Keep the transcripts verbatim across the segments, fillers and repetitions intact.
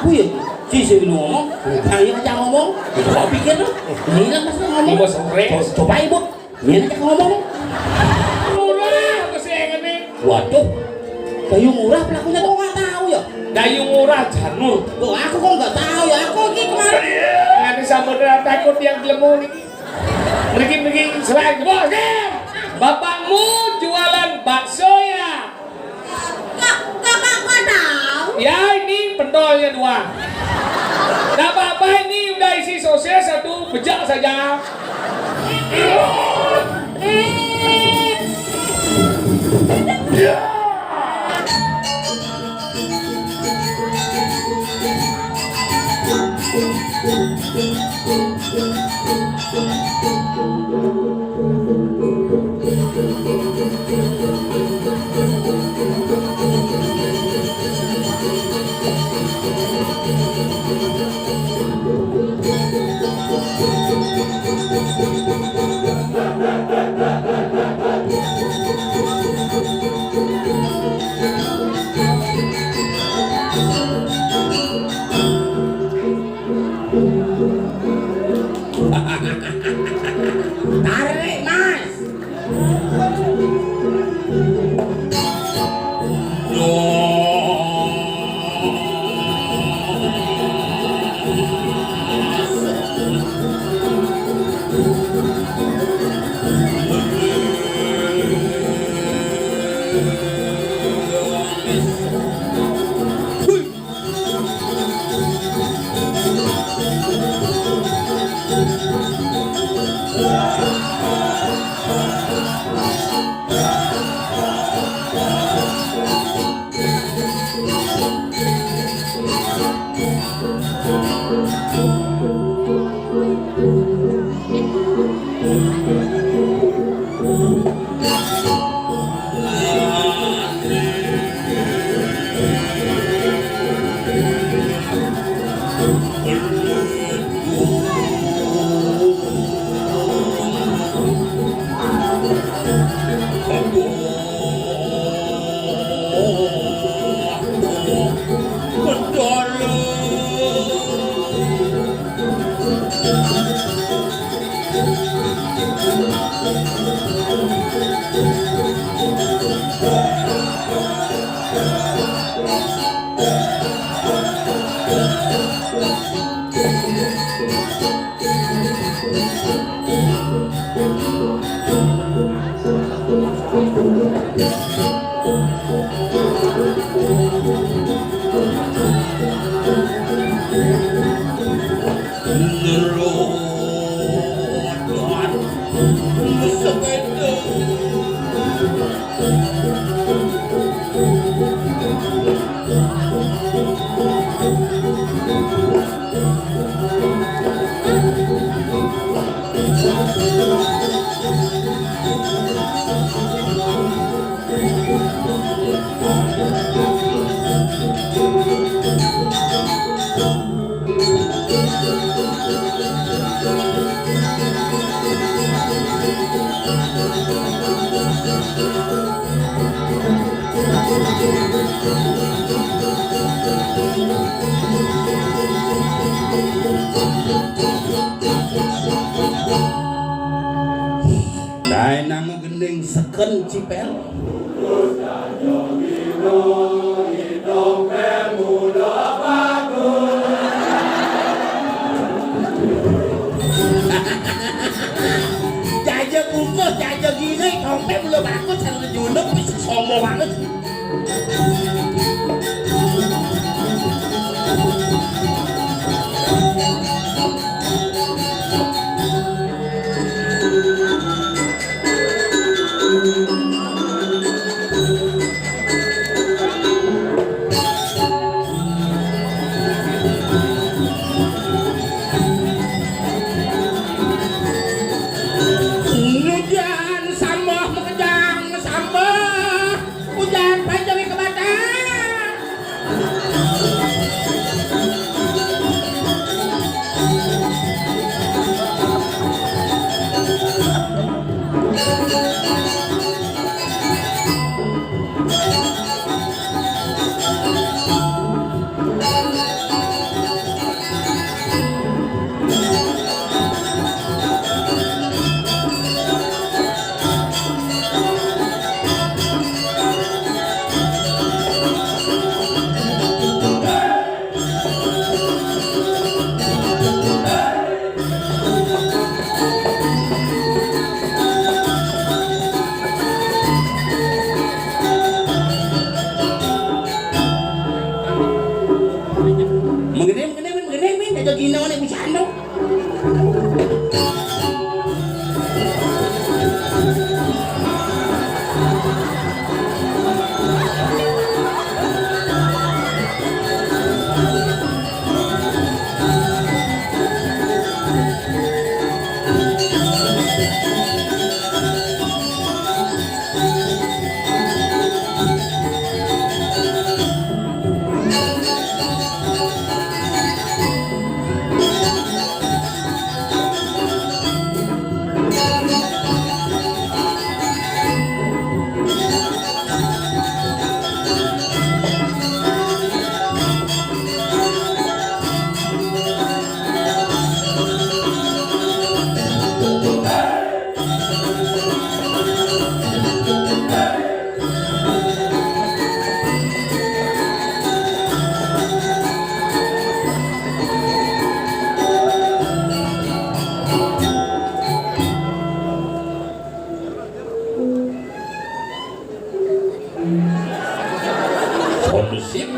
Kuwi ya, si sing ngomong, ayo aja ngomong. Kok pikir tuh, ini lah pas ngomong. Bos stres. Co-, coba ibu, ini aja ngomong. Murah apa sih yang ini? Waduh, Dayu Ngurah pelakunya kok nggak tahu ya? Dayu Ngurah Janur. Kok aku kok nggak tahu ya? Aku ini kemarin. Nanti sama takut yang gelem niki. Mriki, mriki, selain bos, eh, bapakmu jualan bakso ya? Kok, kok, kok, kok tahu? Ya, ini pentolnya dua. Nggak apa-apa, ini udah isi sosis satu, bejak saja. Eh. Tarik, Mas. Kae nang gending seken cipel. Jaja bungkus, jaja gini, dompet belum aku satu junuk, wis sombong banget. Kegina nek bisa anu. Kondusif.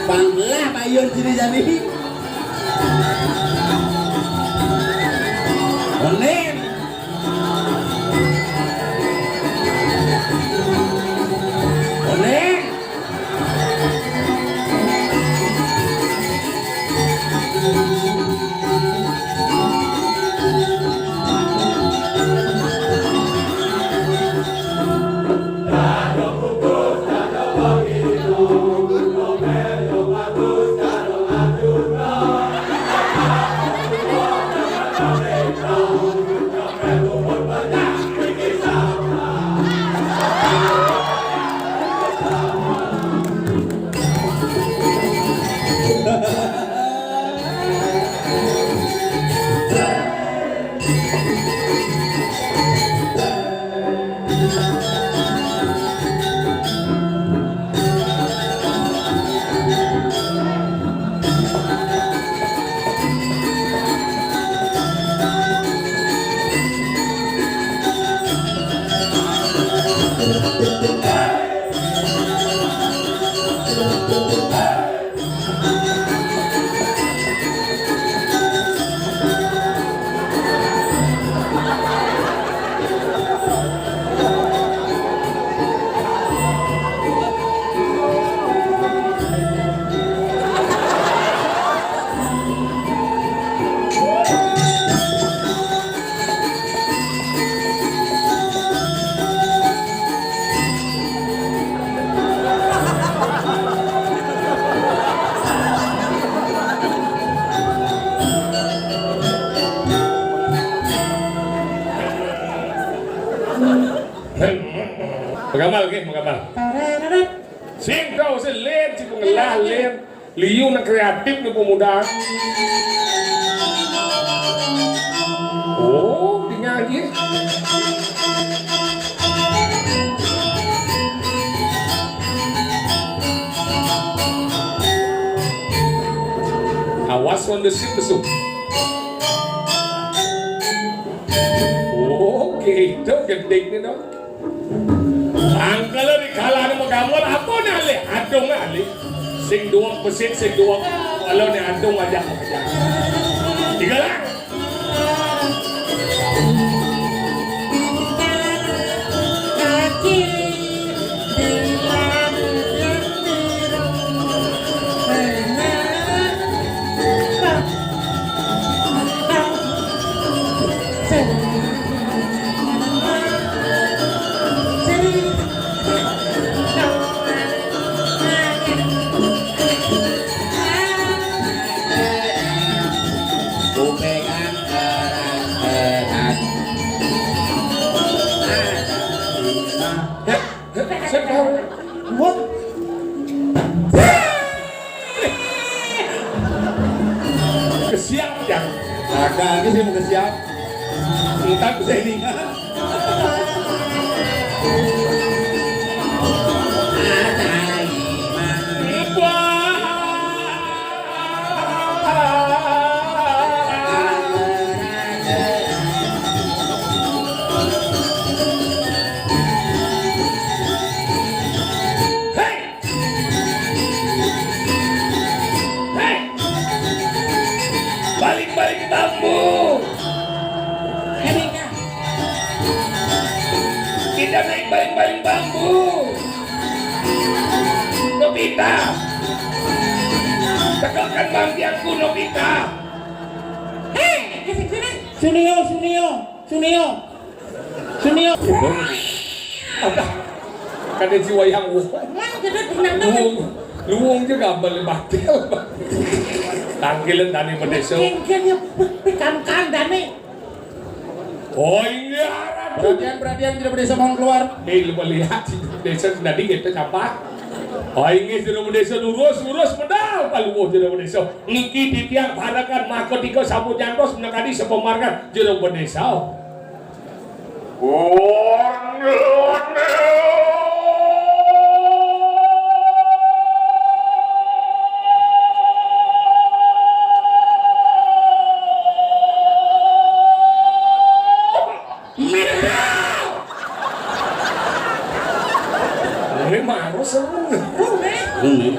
Panglah payun sini jadi. Onen. Onen. Magamal, nggih, magamal. Sing tau sing len, sing pengelah len. Liu nang kreatif nih pemuda. Oh, dinyanyi. Awas on the seat besok. Oke, itu gending nih dong. Angkala di kalane magamal apa ne alih? Adung alih. Sing duwek besit, sing duwek kalau ne adung aja. Tiga lah. Kesiap ya. Ada lagi sih mau kesiap. Entah bisa ini. Hei! Hei! Baling-baling bambu. Kita naik baling-baling bambu. Nobita. Tegakkan bangkiangku, Nobita. Hei, ke sini. Sunio, Sunio, Sunio. Sunio. Ada. Kada jiwa yang wong. Mana gedut nang nang. Luwung. Luwung juga beli batil. Tangkilan tani bedeso. Kengkeng ya, pe-, pekan kandane. Oh, iya, Ratu. Perhatian, perhatian, tidak bedeso mohon keluar. Eh, lu melihat si bedeso tadi kita siapa? Oh, ini sudah bedeso lurus, lurus, pedal. Paluwuh jero bedeso. Niki titiang parekan maka tiga sapu jantos menekani sepemarkan jero bedeso. Ini marah seru. Seru, nih.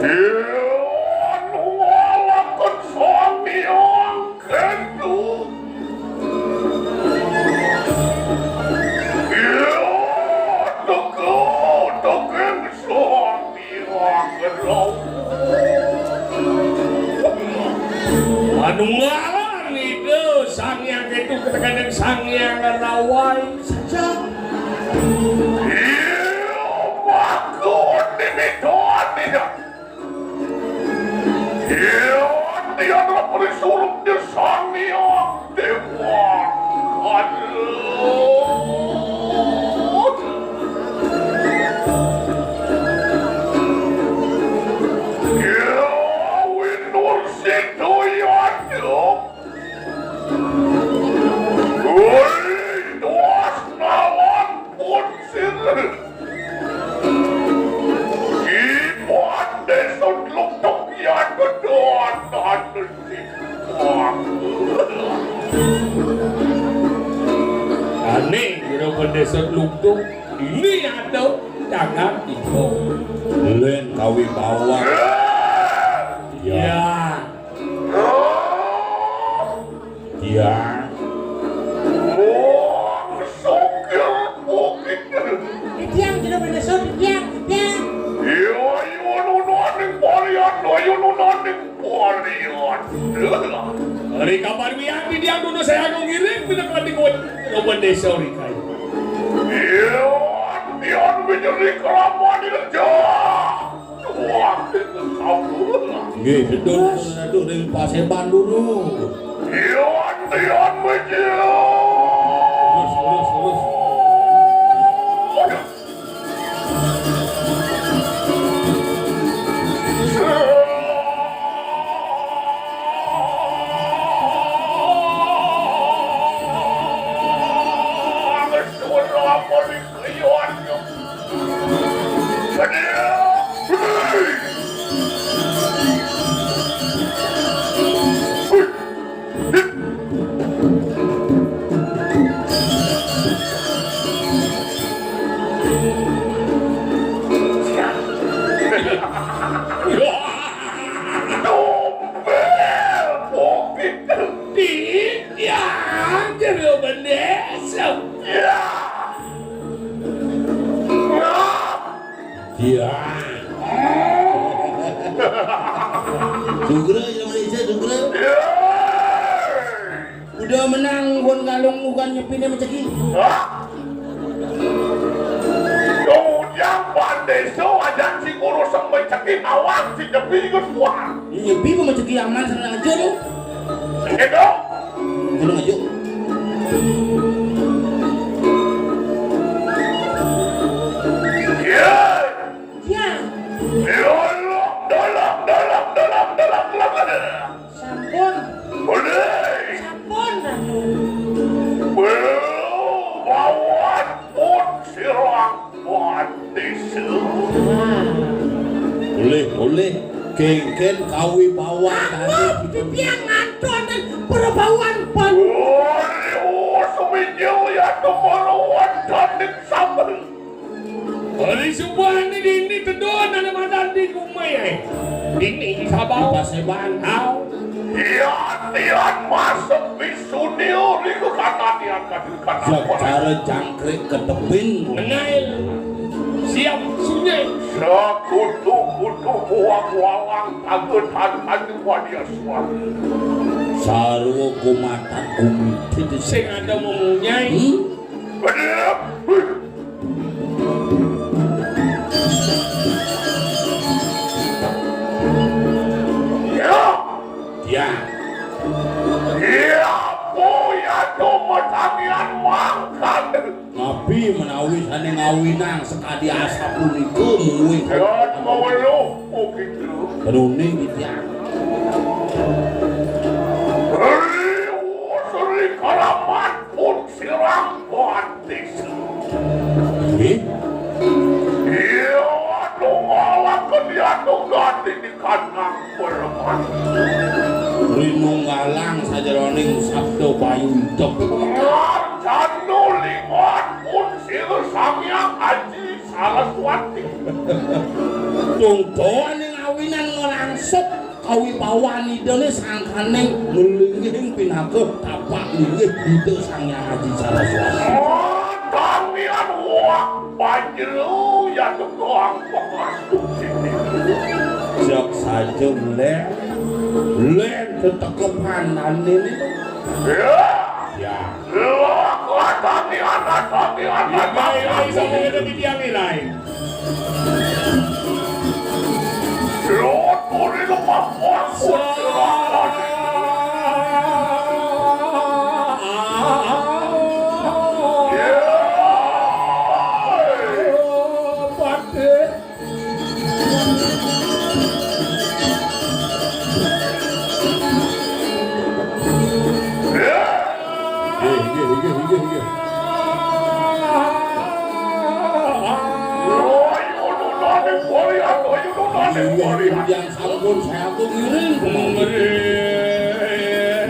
Yen walaken Sang Hyang Ketu. Yen teka, teka Sang Hyang Ketu. Anu ngaran Ida Sang Hyang Ketu ketekan Sang Hyang Rawai saja. Iya, bakun ini tuan tidak. Iya, dia adalah perisurupnya Sang Hyang Dewa. Aduh. Iya, Winur Situ ya, aduh. Woi, tuas lawan pun sir. Iman desa Tluktuk ya gedon anu si. Ane, jero desa Tluktuk. Ini ada jangan tiba. Len kawibawan. Ya. Ya. Tiang. Wong sugih bukit. Tiang jero meneso tiang, tiang. Iya, ayo nunaning parian, ayo nunaning parian. Rika parwian tiang nuno saya anu ngiring pinakadi kowe. Roban desa Rika. Iya, tiang bijeri kelaman di reja. Wah, itu kabur. Nggih, betul. Aduh, ning paseban dulu. Iwan, Iwan, Terus, terus, terus. Iya. Sugra, ya, Malaysia, sugra. Udah menang, pun galung bukan nyepi dia mencegi. Hah? Kemudian Pak Deso aja si guru sampai cegi nawang si nyepi ikut kuat. Nyepi mah mencegi aman sana aja tuh. Gitu. Gitu aja. Iya. Ya. Dalam, dalam, dalam, dalam, dalam, dalam. Sampun. Boleh. Sampun, Ratu. Belum, bawan pun sirang batis. Wah. Boleh, boleh. Kengken kawi bawan tadi. Aku pipiang nganton dan perbawan pan. Boleh, oh, sumijil ya, keperluan tanding sambel. Ari subané dini tedon ana madan di kumai, eh. Dini di Sabau. Di Paseban. Au. Tian-tian masuk bisunil di kekatanian kadir kata. Secara jangkrik ke tebing. Menail. Siap sunyi. Sekutu-kutu buang walang tagetan anu wadia suara. Sarwa kumatan kumiti di sing ada memunyai. Hmm? Bener. Ya. Ya. Ya, Puya tumetangian mangkat. Napi menawi sané ngawinang sakadi asap punika mungguing. Ya, maweluh, oh, gitu. Keduning gitu ya. Riwus rikalaman pun sirang batis. Nggih. Iya, tunggalaken yatu gati di kandang permati. Rinunggalang sajeroning sabda bayu idep. Ngarjana lingan pun sira Sang Hyang Aji Saraswati. Tungtoaning awinan ngrangsuk kawibawan Idané sangkaning nglinggih pinaka tapak linggih Ida Sang Hyang Aji Saraswati. Tamian wak panjero ya tukang pengastuti. Siap saja, Lén. Lén tetep pandané. Ya. Ya. Lah, latani anak, latani anak. Ilai, ilai, saya ada di tiang ilai. Lord, puri lemah kuat. Inggih, inggih, inggih, inggih, inggih. Inggih, inggih, yang sampun saya aku ngiring. Iya,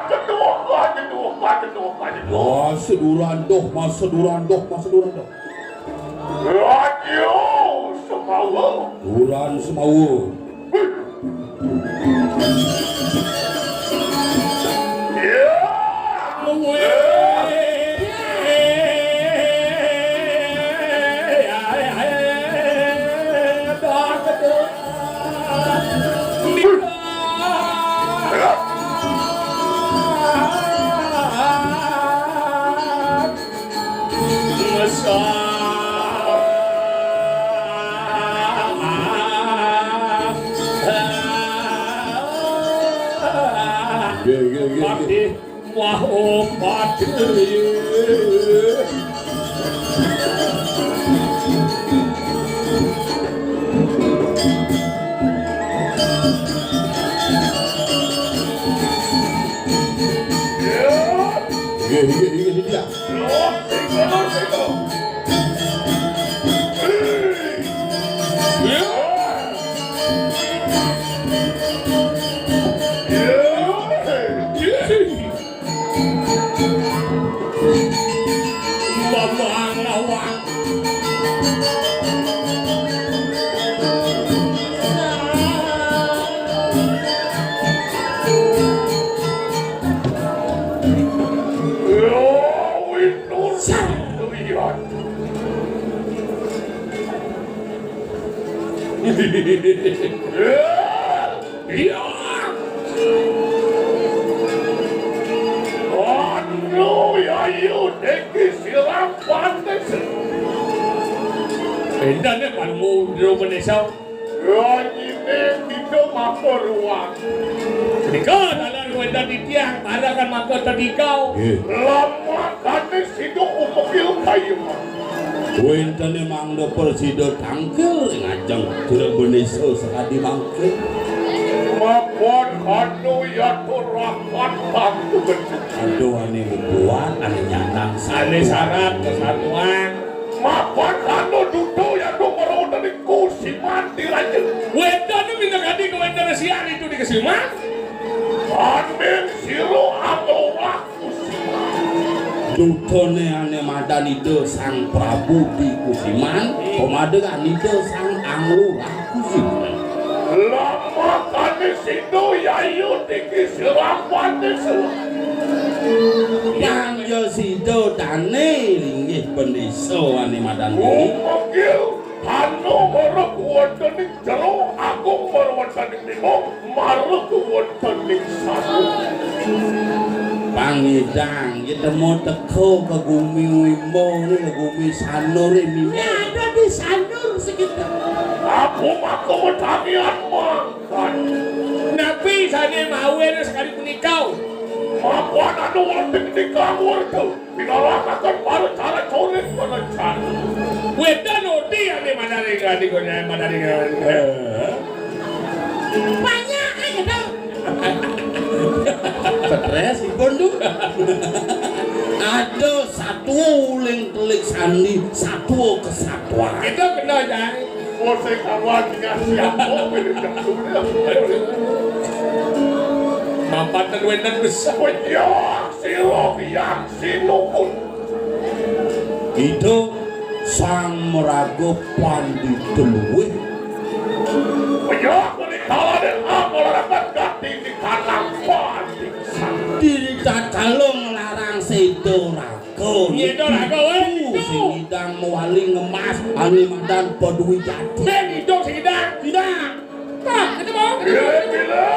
jenuh, jenuh, jenuh, jenuh. Masa durandoh, masa durandoh, masa durandoh. Raja Semawa. Duran Semawa. Nggih, nggih, nggih, nggih. Patih, wah, oh, patih. Nggih, nggih, nggih, nggih. Iya. Anu yayu niki sirah panes. Éndané panemu Jero Benesa. Anyine kita maparuan. Nika taler wénten titiang, marakan mangka tedikau. Nggih. Lamakane sida umekil kayuhan. Wénten mangda prasida tangkil ing ajeng Jero Benesa sakadi mangkin. Mapan anu yaturakan tantu betul. Aduh, ane bebuat, ane nyanang, ane syarat kesatuan. Mapan anu duto yaturakan ning kusiman dirajeng. Wénten minangkadi kawéntenan siar itu di kusiman. Amin sira anu Dutane ane madan Ida Sang Prabu di Kusiman, pamadegan Ida Sang Anglurah Kusiman. Lamakane sida yayu tiki sirapane sira. Panja sida dane linggih bendesa ane madan diri. Umegil anu merek wonten ing jero agung merwonten ing lima. Marep wonten ing sana. Pangidang, ya temu teko ke gumi wimbo ni, ke gumi sanur ini. Ya ada di sanur sekitar. Aku mako wedangian mangkat. Napi sane mawe sekali punika? Mapan anu wonten ing kamu itu. Pinalakaken para cara coring menecan. Wedan odi ane manaring adi gone manaring. Banyak ae gitu. Stres ipun tu. Ada satu uling telik sandi, satu kesatuan. Itu kena jai. Mosé kawan dengan siapa pilih jatuh dia. Mampatan wénten besar. Penyok sira yang sinukun. Ida Sang Maraga Pandita Luwih. Penyok menikala dengan melakukan ganti di kalang panding. Diri tatkala nglarang seda raga. Nyedo raga, weh, itu. Sing idang mewali ngemas, ane madan Padwi Jati. Sing idung, sing idang. Idang. Pak, itu mau. Iya, iya.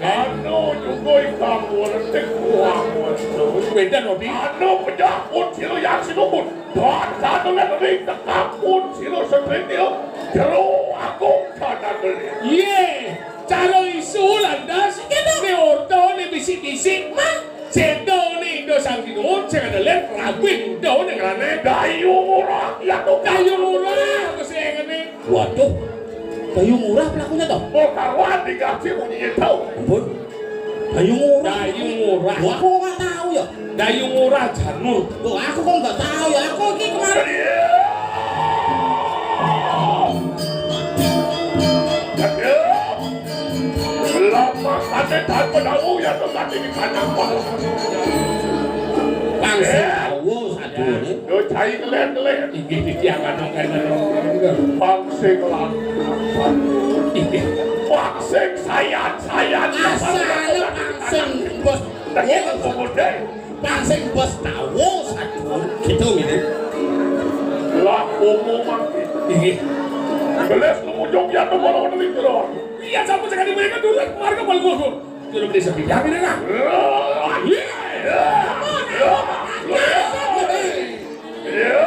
Anu juga ikam waletik kuang waletik. Beda, Nodi. Anu penyakut sira yang sinukun. Dan satu lagi tekapun sira setritil. Jero aku kanan beli. Iye, cara isu lantas. Gitu. Ini ordo, ini bisik-bisik. Mang. Sedone Ida Sang Sinuwun sing andelir rabi Ida ning rane. Dayu Ngurah, ya to Dayu Ngurah, apa sing ngene? Waduh. Dayu Ngurah pelakunya to? Oh, karuan dikasih bunyi itu. Ampun. Dayu Ngurah. Dayu Ngurah. Wah, aku nggak tahu ya. Dayu Ngurah Janur. Kok aku kok nggak tahu ya? Aku iki kemarin. Iya. Aduh. Lama kate tanpa tahu ya to kate di kandang. Pang sing awo sadurunge. Yo cai ngeler-ngeler. Inggih titiang kadang kena. Pang sing lan. Inggih. Pang sing sayan-sayan. Asale pang sing bos. Tadi aku muda. Pang sing bos tawo sadurung. Gitu, Mini. Lah, umum mati. Inggih. Gelas lumujung ya to malah ngeling terus. Iya, sampun sekali mereka dulu, marga paling bagus. Dulu beli sepi, ya, Mini, nah. Iya. Iya. Iya.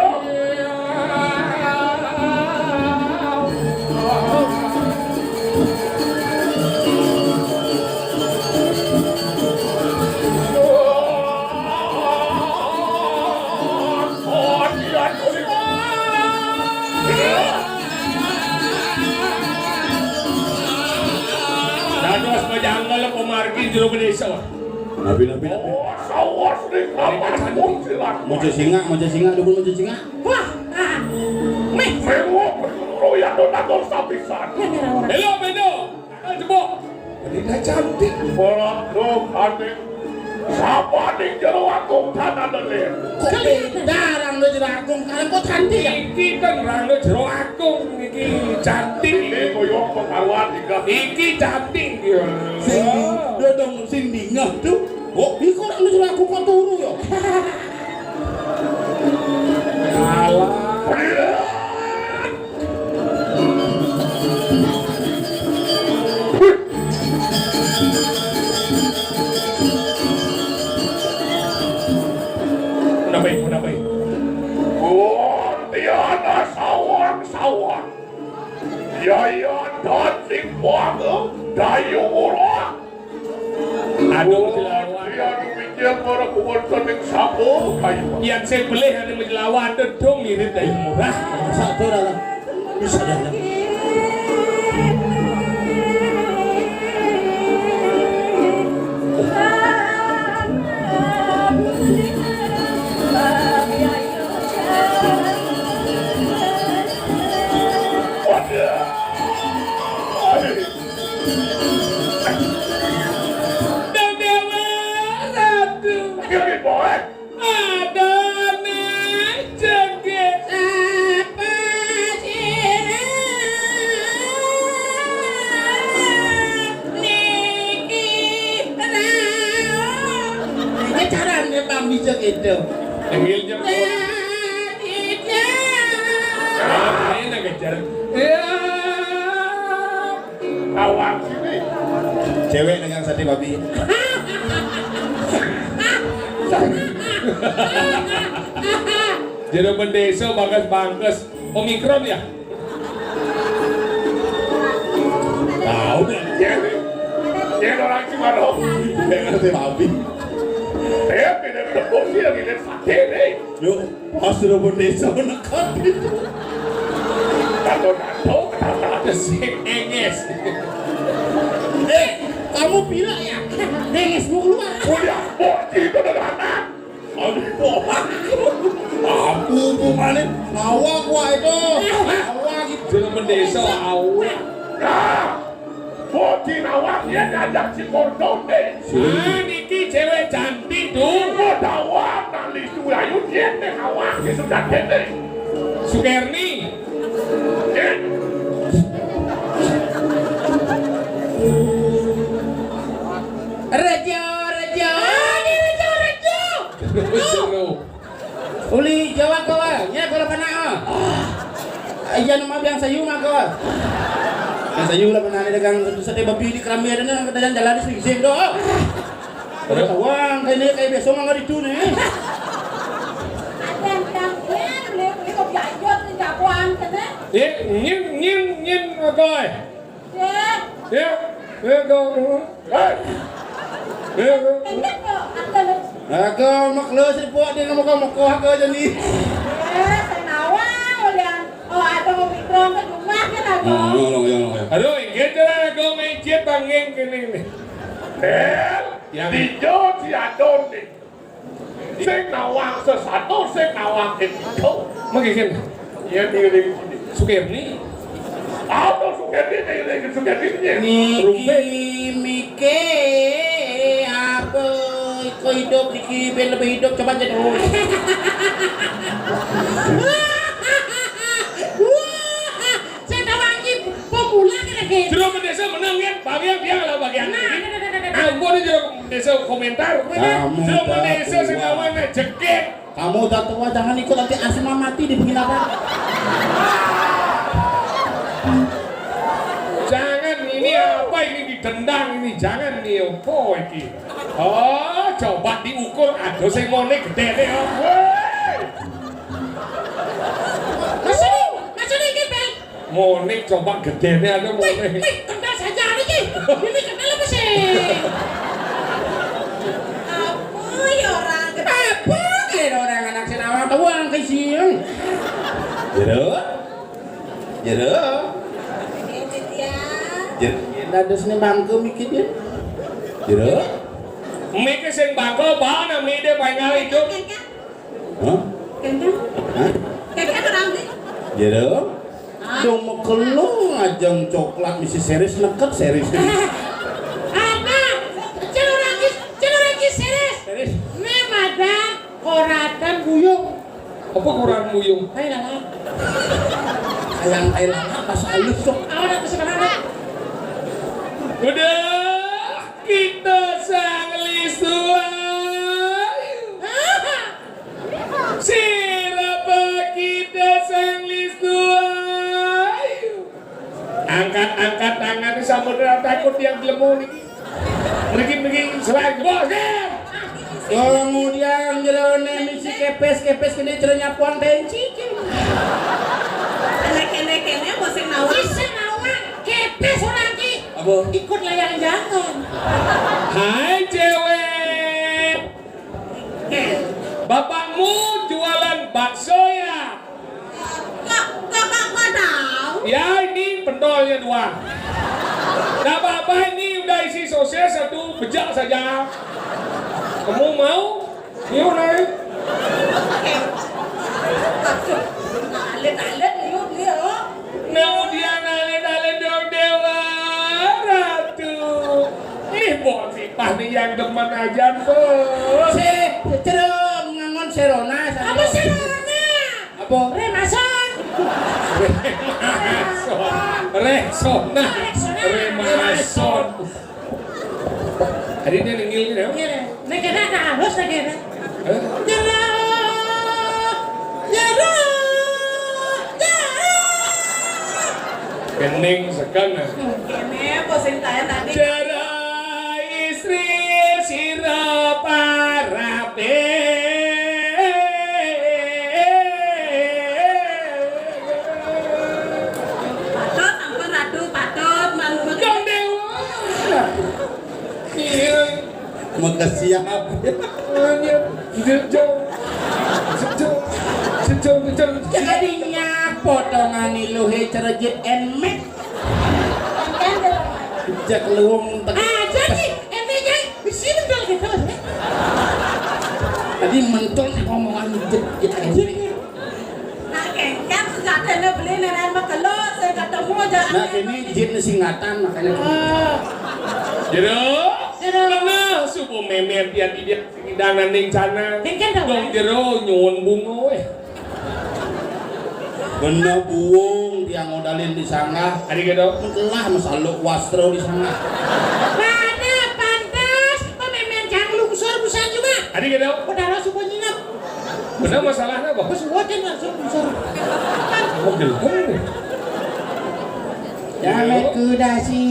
Dados pejanggal pemargi jero desa. Nabi, nabi, nabi. Oh, sawas ning papan kuntilan. Mojo singak, mojo singak, dukun mojo singak. Wah, ah. Meh. Mewok, royano nagor sapisan. Helo, Bendo. Jebok. Wanita cantik. Pola tuh, aneh. Sapa ning jero aku kanan lele? Kok beda rangda jero agung, kok cantik ya? Iki kan rangda jero agung, iki cantik. Ini koyo pengaruhan tiga. Iki cantik, ya. Sing di-, dodong sing dingeh tuh. Oh, iku rangda jero agung kok turu ya? Alah. Iya. Yayan dan sing bangga dayu murah. Anu dilawan. Dia mikir para kuwonten ing sapa kayu. Yang sing beli anu dilawan tuh dong mirip dayu murah. Satu dalam. Bisa dalam. Waduh. Dewa Ratu. Oke, oke, boy. Adane jegit. Apa sira niki rawuh? Iki carane pambijak itu. Inggih, Jeng. Lah, tidak. Ayo, nak kejar. Ya. Awak sini. Cewek dengan sate babi. Jero bendesa bangkes-bangkes. Omikron ya? Tahu deh. Dia, dia orang Cimaro. Dengan sate babi. Eh, beda tepung sih lagi lihat sate nih. Yuk. Pas sudah bendesa menekan. Tato-tato, tato-tato. Sing enges. Eh, kamu pira ya? Engesmu keluar. Udah, bocil itu udah anak. Aduh, aku, aku mana? Awak, wah itu. Awak itu. Jero bendesa, awak. Nah. Bocil nawang yen ngajak si Kordone. Ah, niki cewek cantik, tuh. Padha wae nang Listu Ayu yen ning awak sing sudah dene. Sukerni. Eh. Rejo, Rejo. Ah, ini Rejo, Rejo. Seru. Uli Jawa kawa, nya kawa pernah ah. Iya nama biang sayu mah kawa. Yang sayu lah pernah ada gang sate babi di kerambi ada nang kita jalan di sing do. Ada tawang kayak ini kayak biasa mah nggak ditu nih. Ada yang bilang, "Eh, beli beli kopi ayot di jagoan kene." Eh, nyin nyin nyin oke. Ya. Ya, ya, go. Hei. Ya, go. Aku makhluk si puak dia ngomong kamu kok aku aja nih. Eh, saya nawang udah. Oh, ada mau mikron ke rumah kan aku. Oh, ya, ya, ya, ya. Aduh, inggih cara aku ngejit banging kene ini. Bel, yang dijo si Adon nih. Sing nawang sesato, sing nawang ing ijo. Mengke kene. Iya, iya, iya. Sukirni. Apa Sukirni, iya, iya, Sukirni, iya. Niki Rumpe. Mike apa iko hidup niki ben lebih hidup coba jadi. Wah, saya tahu lagi pemula kira-kira. Jero bendesa menang ya, bagian dia lah bagian. Nah, ini. Nah, nah, nah, nah, nah. Ampun, jero bendesa komentar. Kamu jero udah bendesa tua. Sing lawan nek jekit. Kamu udah tua, jangan ikut nanti asma mati di penginapan. Jangan, ini apa ini ditendang ini? Jangan nih, apa iki? Oh, coba diukur ada sing mone gedene apa? Mas ini, Mas ini iki, Bang. Monik coba gedene anu. Wih, monik. Wih, kental saja iki. Ini kental apa sih? Apa ya orang kental? Apa kayak orang anak sing awak tuang ke siang. Jero. Jero. Ini dia. Jero. Ada sini bangku mikir dia. Jero. Mikir sing bangku, bawa nang mide panjang itu. Hah? Kengkeng? Hah? Kengkeng ora ngerti? Jero? Hah? Dong mekelo ngajeng coklat misi series neket series. Apa? Celuraki, celuraki series. Series. Nih madang koratan buyung. Apa koratan buyung? Hai lalat. Ayang hai lalat pas alus sok. Awak aku sebenarnya. Udah kita sang listuan. Sira bagi dasang listu ayu. Angkat-angkat tangan samudra takut yang gelem niki. Mriki, mriki, selain bos, ya. Kemudian jerone misi kepes-kepes kene jero nyapuan benci. Kene, kene, kene, mau sing nawang. Sing nawang. Ikut layang jangan. Hai cewek. Bapakmu jualan bakso ya? Kok, kok, kok, kok tahu? Ya, ini pentolnya dua. Nggak apa-apa, ini udah isi sosis satu, bejak saja. Kamu mau? Yuk, naik. Alit-alit, yuk, dia. Nah, udian alit-alit dong, Dewa Ratu. Ih, bocipah nih yang demen aja, tuh. Si, si Cerem ngangon serona, apa serona? Apa? Remason. Remason. Rexona. Rexona. Remason. Tadi dia nenggil gitu ya? Iya. Nek kena tak halus lagi, nek. Hah? Jeruk, jeruk, jeruk. Kening sekana. Kene apa sing tanya tadi? Jara istri sira parape. Patut, ampun, Ratu, patut, manut. Dong Dewa. Iya. Makasih ya. Iya. Jejong. Jejong. Jejong, jejong. Jadinya potongan iluhe cerejit emek. Cek luwung tek. Ah, jadi emek, jadi bisi mentul gitu. Tadi mentul omongan jejit emek. Nah, kengken sejatine beli nenek makelok, saya ketemu aja. Nah, kene jin singatan makanya. Oh. Jero. Jero. Nah, subuh memer dia, dia sing dangan ning jana. Kengken dong. Dong jero nyuwun bunga weh. Bener buwung tiang modalin di sanggah. Adi gitu. Telah masaluk wastro di sanggah. Pada pantes pememen jang lungsur busan juga. Adi gitu. Padahal subuh nyinep. Bener masalahnya apa? Pas wajan langsung bisa. Oh, gelem. Jamet ku dasi,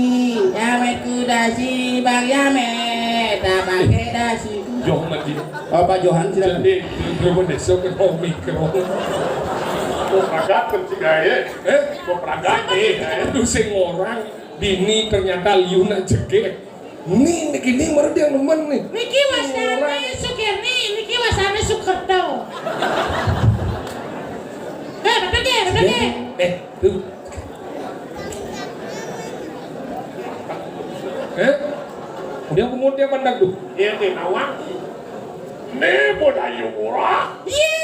jamet ku dasi, Bang Jamet, tak pakai dasi. Joh, mati. Bapak Johan, silakan. Jadi, di rumah desa ke mikro. Kok kagak penting aja? Eh? Kok kagak nih? Aduh, sing orang bini ternyata liuna jegek. Nih, niki nih baru dia nemen nih. Niki wasane Sukirni, niki wasane Sukerto. Eh, betul deh, betul deh. Eh, tuh. Eh? Dia umur dia pandang tuh. Iya, nih, nawang. Nih, mau Dayu Murah. Iya,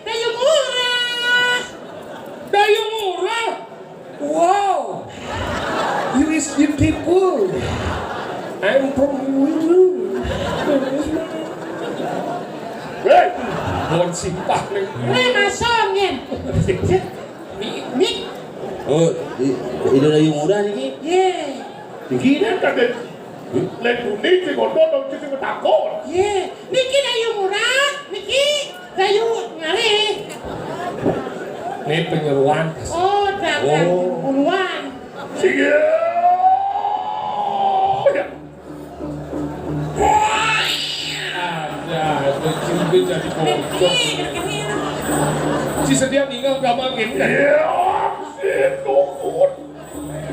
Dayu Murah. Dayu Murah. Wow, you is beautiful. I'm from Hulu. Hei, bon sipah nih. Weh, masongin. Mik, mik. Oh, i-, ini lagi muda nih. Ye. Tinggi kan kata. Lek buni sing ngono dong sing takon. Ye. Niki Dayu Murah, niki Dayu Ngalih. Ini penyeruan. Oh, dagang. Oh. Puluhan. Iya. Ada, ada cubit jadi bocor. Si sedia tinggal gampang ini. Iya, si tukun.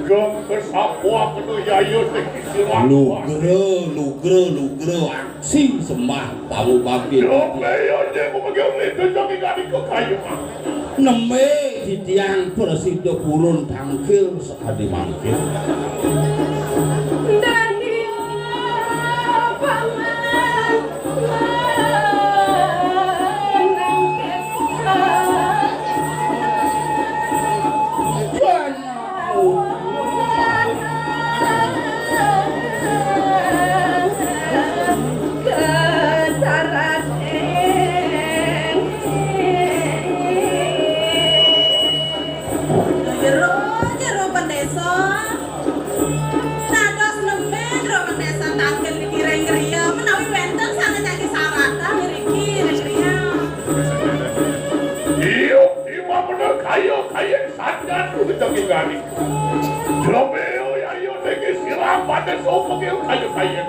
Gem bersapua kena yayo teki silang. Lugra, lugra, lugra, aksi sembah tamu bangkit. Yo, yo, yo, aku bagi orang itu jangan gak dikekayuan. Nembe titiang prasida purun tangkil sakadi mangkin. Dadi paman nangkil kula. Jero, jero pendesa. Dados nembe jero pendesa tangkil niki ring griya menawi wenten sané jagi saratan ngriki ring griya. Iya, ima bener kaya, kaya sanjang kudu jagi gari. Jero beo ya, iya, niki sira pada sapa ke kaya, kaya.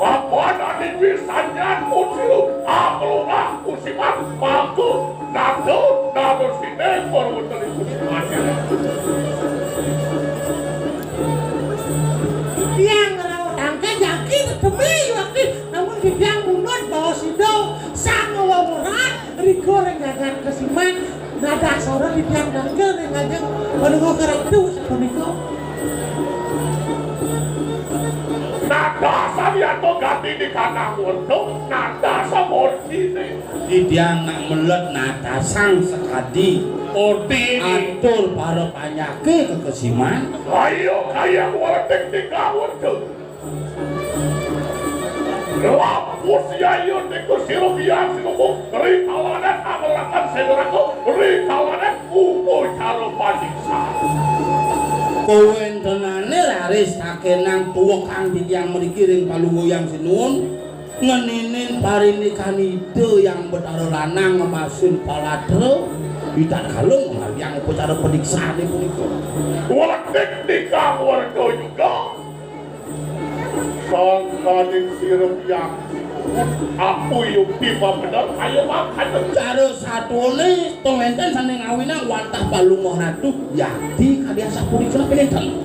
Papan adi sanjang kudu, aku, aku simak, aku. Nado, nado sine, korwetene kusimanira. Nadasara titiang dengke ring ajeng Palungguh Ratu sapunika. Nadasara to gati di kanang werta, nadasa murtine. Titiang nak melet nadasang sakadi. Murtine. Atur para panyake kekesiman. Ayo kayang weleting tiga werta. Lapus yayun niku sira biang sinubung, ri kalanan amelakan senderaku, ri kalanan upacara paniksa. Kawentenane raris takenang tuwekang titiang mriki ring Palungguh Hyang Sinuwun, ngeninin parindikan Ida Hyang Betara Lanang ngemasin palatra, ida kalung ngawiang upacara paniksane punika. Weleting tiga werta juga. Sangkaning sira biang. Aku yukti bener, ayo makan. Cara satune tong enten sane ngawinang wantah Palungguh Ratu, yadi kadi asapunika pinenten.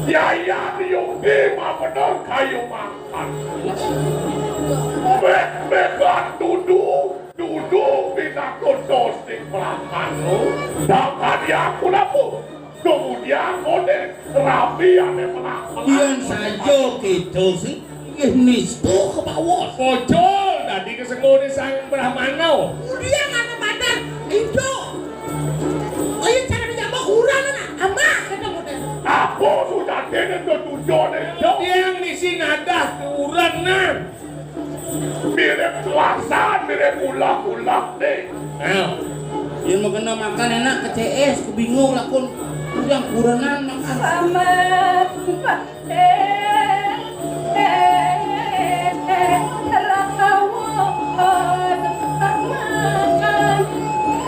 Yayan yukti bener, kayu makan. Meh-mehan dudu, dudu pinaka dosing prahanu. Dangkadi aku laku. Kemudian oleh rabi ane menak-menak. Yen saja kita sih, nggih nista kebawos. Pocol dadi kesengone Sang Brahmana. Kemudian anu madan, itu. Ayo cara menyambung kurang anak, amah kata model. Apa sujatine tetujone? Yang misi nadah kurenan. Mirip kelasan, mirip ulah-ulah nih. Nah, yen mau kena makan enak ke C S, kebingung lakun. Yang kurenan makan. Selamat, Pak. Eh, eh, eh, eh, rawon, makan.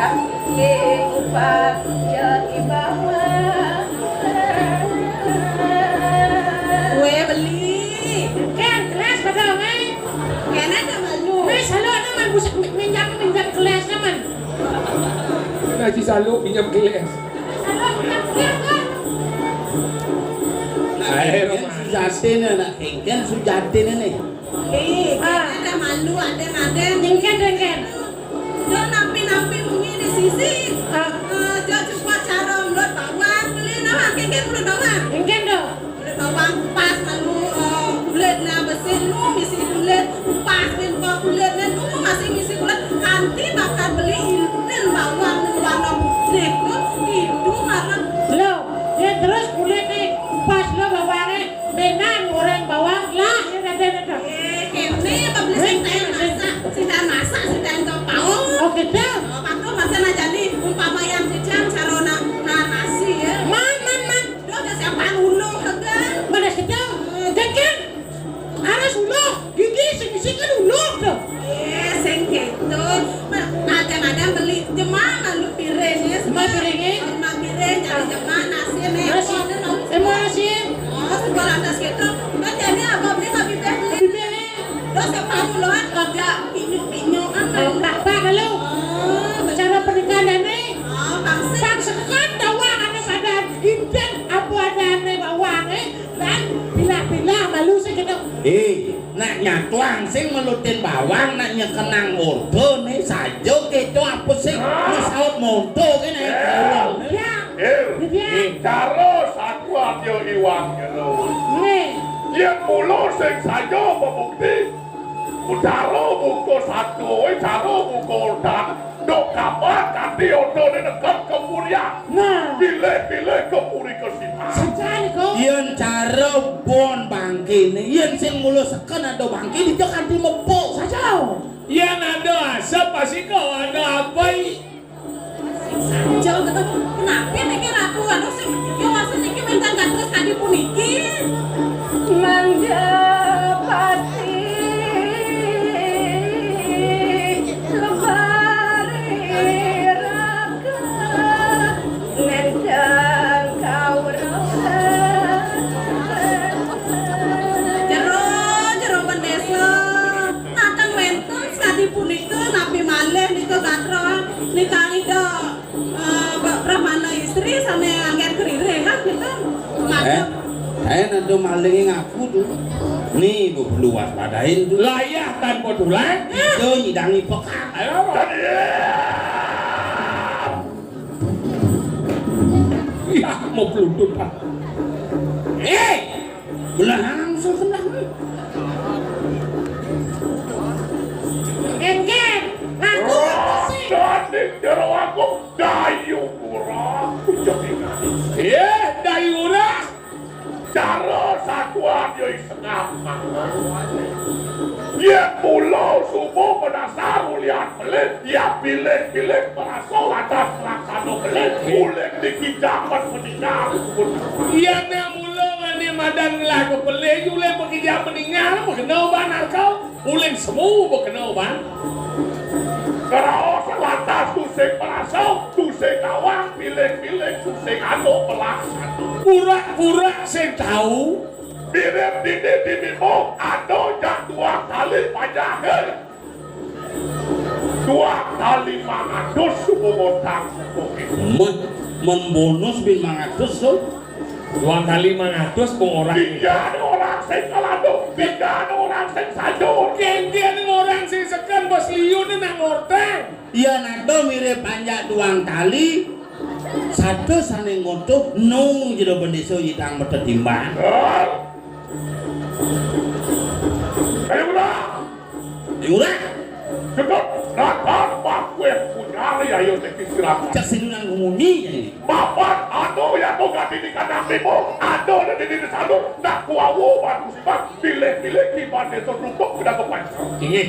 Kaki upas, ya, di bawah. Kue beli. Kan kelas pada, eh. Kena tak malu. Wis, halo, ana man busuk mi-, minjam, minjam gelas, ana man. Ngaji salu, minjam gelas. Halo, minjam gelas, kan? Ae, Roman. Sujatine, nak, engken sujatine, nih. Eh, kena tak malu, adem-adem. Engken, engken. Yo nampi-nampi munyi di sisi. Ah. Eh, yo cukup cara mulut bawang, beli, nah, engken, engken mulut bawang. Engken, dong. Kulit bawang kupas, lalu, eh, kulitnya bersih, lu misi kulit, kupas, minta kulit, dan lu masih misi kulit, kanti bakal beli inten bawang nu warna putih tu, itu marah. Lo, ya terus kulit nih, kupas lo bawangnya, benar goreng bawang, lah, ya ada, ada. Eh, kene apa beli sing tayan masak, sing tayan masak, sing tayan tau paung. Oh, gitu. Oh, patung masa nak jadi, umpama yang jajan, cara nak, nak nasi, ya. Man, man, man. Duh, ada siapa uluh, tegal? Mana situ? Tegal. Aras uluh, gigi sing isi kan uluh tuh. Eh, sing gitu. Nah, kadang-kadang beli jema malu piring ya. Jema piring, eh? Jema piring, jadi jema nasi nih. Nasi. Oh, ada nasi. Eh, mau nasi? Oh, sekolah atas gitu. Kan jadi apa beli, Pak Bibeh beli? Bibeh, eh. Terus yang mau loan kagak pinyu-pinyu kan. Oh, tak, tak, lalu. Oh, cara pernikahan nih. Oh, pangsi. Pangsekan bawang ane padan, inten apa adane bawang, eh? Dan pilah-pilah malu sih gitu. Eh, nak nyatuang sing melutin bawang, nak nyekenang ordo nih saja gitu apa sih? Nih saut monto kene. Ya. Eh, ya. Cara satuan yo iwang gitu. Nih. Yen mula sing saja pembukti. Cara buka satu, eh, cara buka ordan. Dok kapan kanti odo ne nekep kepurian. Nah. Pilih-pilih kepuri kesiman. Sajan, Ko. Yen cara bon bangkene, yen sing mula seken ada bangke, dija kanti mepuk. Saja. Yen ada asap, pasti kau ada apa, i? Saja, gitu. Kenapa niki Ratu? Anu sing, ya, maksud niki minta gantos kadi puniki. Mangga pati lebari raka nendang kawruh. Jero, jero bendesa. Natang wenten sakadi punika, napi malih nika gatra nikang Ida, eh, Brahmana istri sane anggen kerire, kan, gitu. Eh, saya nanti malinge ngaku tuh. Nih, gue perlu waspadain tuh. Layah tanpa tulang. Itu nyidangi pekak. Ayo, apa? Ya, mau pelutut, Pak. Eh, belahang sebelah. Enggak, ngaku apa sih? Dadi jero aku dayu murah. Iya, dayu murah. Cara satuan yo isengah mangan. Yén mula subuh penasar ulian pelih, ya pilih-pilih merasa lantas laksana pelih, uling dikijapan meninggal. Iya, nek mula wani madan ngelah kepelih, uling pekijapan meninggal, makena ban arka. Uling semu bekena ban. Keraos lantas tusing perasa, tusing awak, pilih-pilih, tusing anu pelaksana. Pura-pura sing tau. Mirip dini di mimbo, ada jak dua kali pajak. Dua kali mangatus suku ngotang suku. Men, men bonus bin mangatus tuh. Dua kali mangatus pun orang. Tiga ada orang sing kalado, tiga ada orang sing sajur. Kéngkén orang sing seken bos liun nak ngortang. Iya, nado mirip panjak tuang tali. Satu sané ngutuh nung jero bendésa yidang metetimbang. Hah? Ayo ulah. Ayo ulah. Cekap, natar bakué punyari ayo teki siraman. Cek sing nang nguni. Mapan ado ya to gati di kandang mimbo, ado di di sadur, nak kuawo ban musibat, pilih-pilih kiban desa tutup kena kepanjang. Inggih.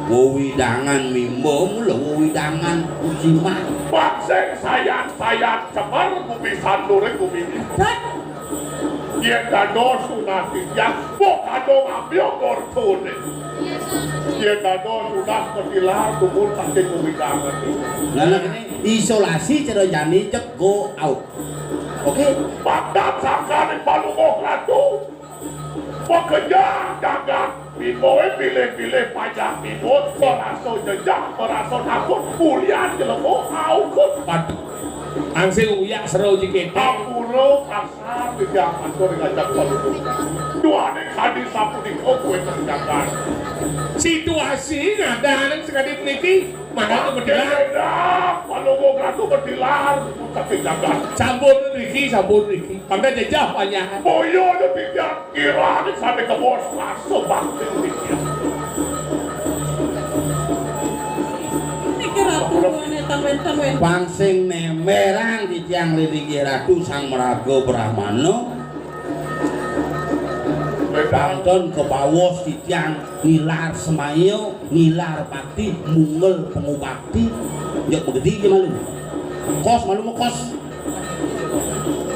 Wewidangan mimbo mula wewidangan musibat. Bangsing sayan-sayan cemar bumi sandur bumi. Yén dados sunah titiang, mbok kadung ambyuk ortone. Yén dados sunah petilar tumun saking wewidangan. Lah, lah, ini isolasi cara jani cek go out. Oke. Pandan sangkaning Palungguh Ratu. Pekejar dagang. Mimboé pilih-pilih pajak mimbo, merasa jejak, merasa takut, ulian jelema aukut. Waduh. Angsing uyak sero jikété. Ampura kasar, titiang matur ngajak Palungguh. Duaning kadi sapunika kuwi terjaga. Situasi ngadahaning sakadi puniki. Mangga petilar. Palungguh Ratu petilar, tapi jagat. Sampun niki, sampun niki. Pangga jejah panjang. Boyo ada tiga kira nih sampai ke bos masuk bakti niki. Niki Ratu, wénten, wénten, wénten. Pangsing nemberang titiang linggih Ratu Sang Maraga Brahmana. Pantun kebaos titiang nilar semaya, nilar bakti, mungel pengubakti. Yo begedi aja malu. Kos malu mekos.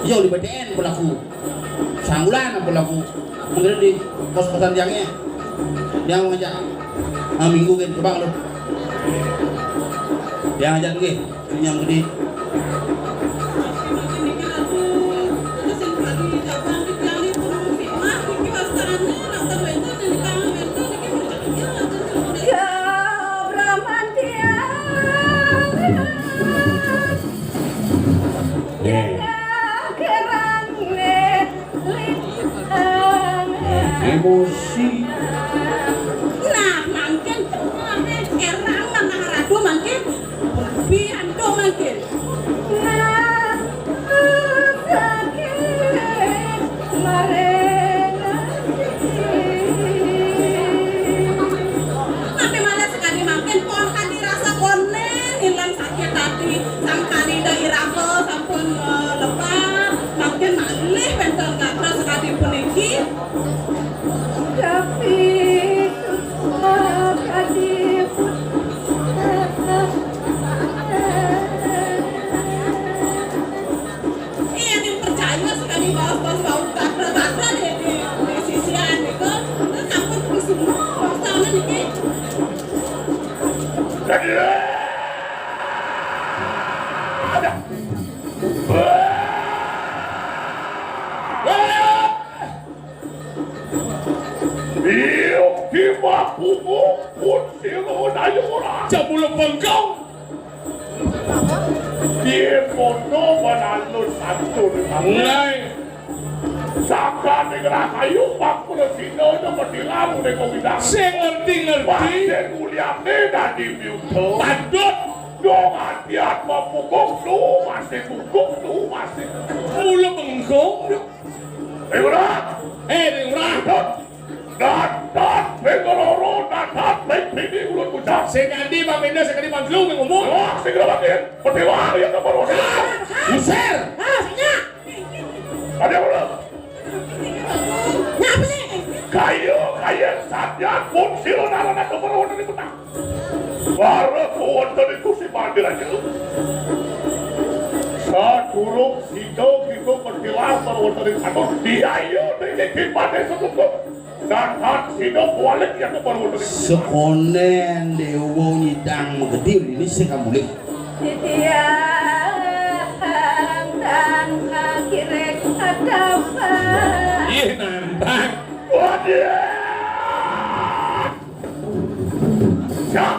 Yo di B T N pelaku. Sanggulan pelaku. Mungkin di kos-kosan tiangnya. Dia mau ngajak. Ah, minggu kan coba lu. Dia ngajak lagi. Yang gede. Ya, Brahmantia. Ya, kerang, nih. Emosi. Nah, mangkin cuma erang nang ratu mangkin. Piantuk mangkin. Nah, sakit. Marena. Tapi malah sekali mangkin pon kan dirasa konen ilang sakit hati. Sangkali da iraha sampun, eh, lepat, mangkin malih wénten gatra sakadi puniki. Tapi, eh, kadi pun. Iya, ning percaya sakadi baos-baos bau gatra-gatra di, di, di sisian niku. Sampun kusumo, wasana niki. Iyo, kiwa kuku, pun sira dayu ora. Jabula bengkong. Yén mono manalus atur. Mulai. Saka ning rahayu, pakula sina aja mati lalu ning kawidang. Sing ngerti-ngerti. Sing uliane dadi miuda. Patut. Dong atian mapungkung, tuh masih pungkung, tuh masih. Mula bengkung. Ring Urah. Eh, Ring Urah. Datat, ping loro, datat, ping bini, ulun bujang. Sing kadi Bang Benda, sing kadi Bang Glung, yang umum. Wah, sing kadi Bang Benda. Peti wari ya, nomor urut. Usir. Ah, sing Ada apa? Ngapa sih? Kayu, kayu, saja pun sira nalana kemeroan di petang. Para kewonten itu si Pandir aja. Sadurung sida kita mendilar para wonten ing katon. Iya, iya, niki kipate sepupu. Sangat sida kualik yang para wonten ing. Sekonen dewa nyidang megedi ini sing kamulih. Titiang tangkang kirek kadapan. Ih, nantang. Waduh. Ya.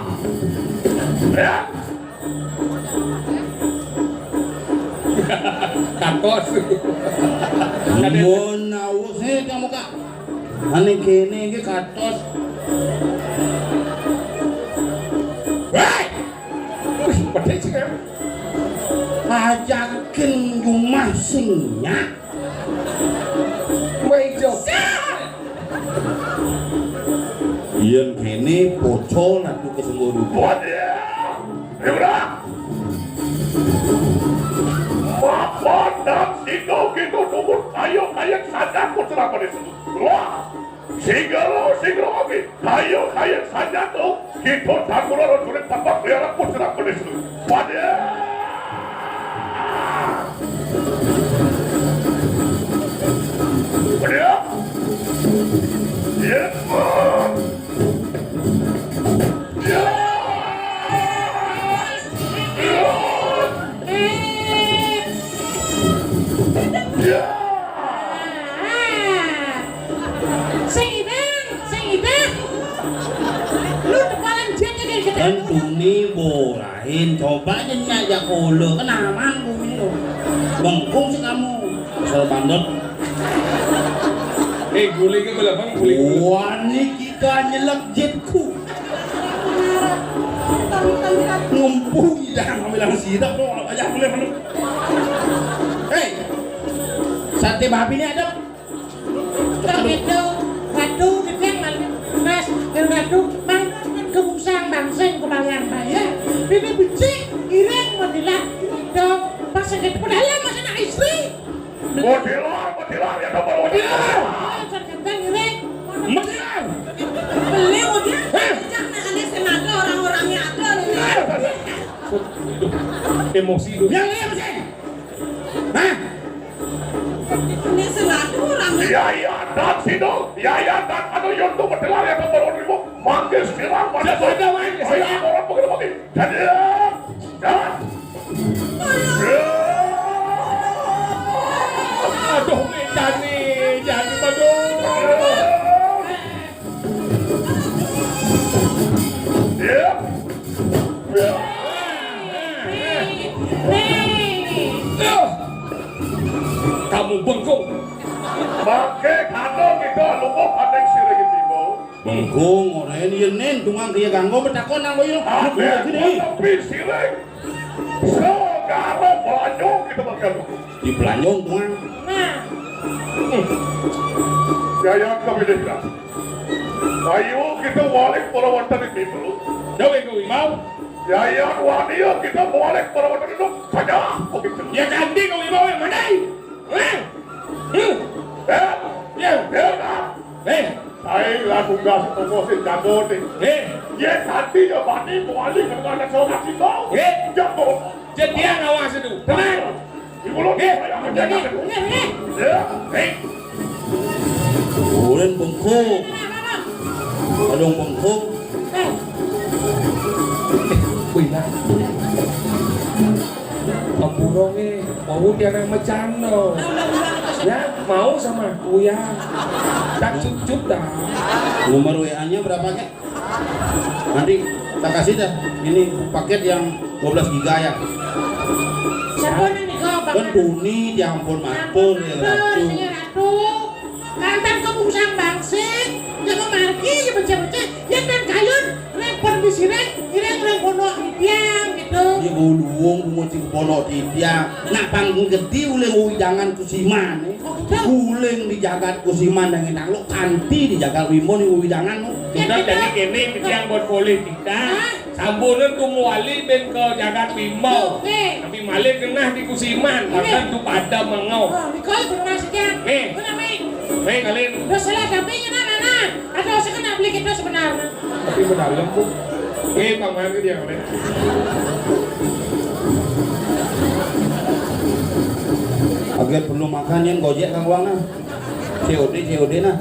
Ya. Kakos. Mun awus, eh, kamu, Kak. Ane kene iki kados. Hei! Wih, padha sing. Ajaken jumah sing nyak. Wei, Jo. Yen kene pocol atuh kesenggo dudu. Waduh! Yura! Mapan dan sino gitu nunggu kayo kayak sadar pun serapa di sini. Wah! Singgalo, singgalo abi. Kayo kayak saja tuh. Kita tak kurang sulit tempat biar pun serapa di sini. Waduh! Waduh! Iya. Sing idang, sing idang. Lu tepalan jek aja kita. Kan tuni borain, coba aja nyak jak kula, kan aman bumi lu. Bengkung sih kamu, asal bandot. Eh, guling ke belakang, guling. Wah, niki Kanyelek jitku. Ngempung idang bilang sidak kok aja boleh menurut. Hei, sate babi ini ada. Ratu, Ratu, Ratu, Mas, Ratu, Mang, kebungsang bangseng kebalian bayar. Ini becik, ireng modilah, dong, pas sakit pedalam mas anak istri. Mutilar, mutilar, ya, nomor mutilar. Mutilar. Beli mutilar. Hah? Jangan aneh sing ada, orang-orangnya ada nih. Emosi lu. Ya, ya, emosi. Hah? Ini sing ada orang. Ya, ya, dan sino. Ya, ya, dan anu, yo, tuh mutilar, ya, nomor mutilar. Manggis, bilang, pada. Siapa ada, Wan? Ayo, orang pakai, pakai. Jadi, ya. Ya. Aduh, mejane, jane bagus. Ya. Ya. Kamu bengkung. Pakai kantong kita lupa pakai sirih timbul. Bengkung, ora yen yen nen tungang kaya kanggo betakon nang koyo. Ade, tapi sirih. Segara banyu kita bakal. Di Belanjong, Tuan. Nah. Yayan kami desa. Ayo kita balik para wonten ing mimpu. Dawe kuwi mau. Yayan wani kita balik para wonten itu. Saja begitu. Ya ganti kuwi mau yang mana? Eh? Eh? Ya. Ya. Eh. Sae lagu gas toko sing jago ning. Eh. Ye tadi ya bani kuali kena ada sama kita. Eh. Jago. Jadi dia ngawas itu. Tenang. Di mulut. Eh. Saya ini, aja. Ini, ini. Ya. Eh. Ulun bengkung. Aduh bengkung. Eh. Wih, nah. Ampura nggih, mau tiang mejano. Ya, mau sama aku ya. Tak cucuk dah. Nomor W A-nya berapa, Kek? Nanti tak kasih dah. Ini paket yang dua belas giga ya. Siapa nih, Kak? Kan Tuni, ya ampun, matur ya, Ratu. Iya, Ratu. Mantan kebungsang bangsing, ya mau margi, ya becek-becek, ya dan kayun, repot di sini, ireng-ireng pondok di tiang, gitu. Luwung bungut sing pondok titiang. Nak pang gedé uling wewidangan kusiman. Uling di jagat kusiman dang énak lo, kanti di jagat Bima ni wewidangan lo. Sudah jadi kéné titiang buat politika. Sambunan tu muali ben ke jagat Bima. Tapi malih genah di kusiman, bahkan tu pada mengau. Oh, dikau pernah sekian. Nih. Nih, kalian. Udah salah, tapi mana, nah? Ada usah kena beli kita sebenarnya. Tapi pedalem, Bu. Nggih, paman ke dia, Bre. Agar perlu makan yang Gojek kang uang nah. C O D, C O D nah.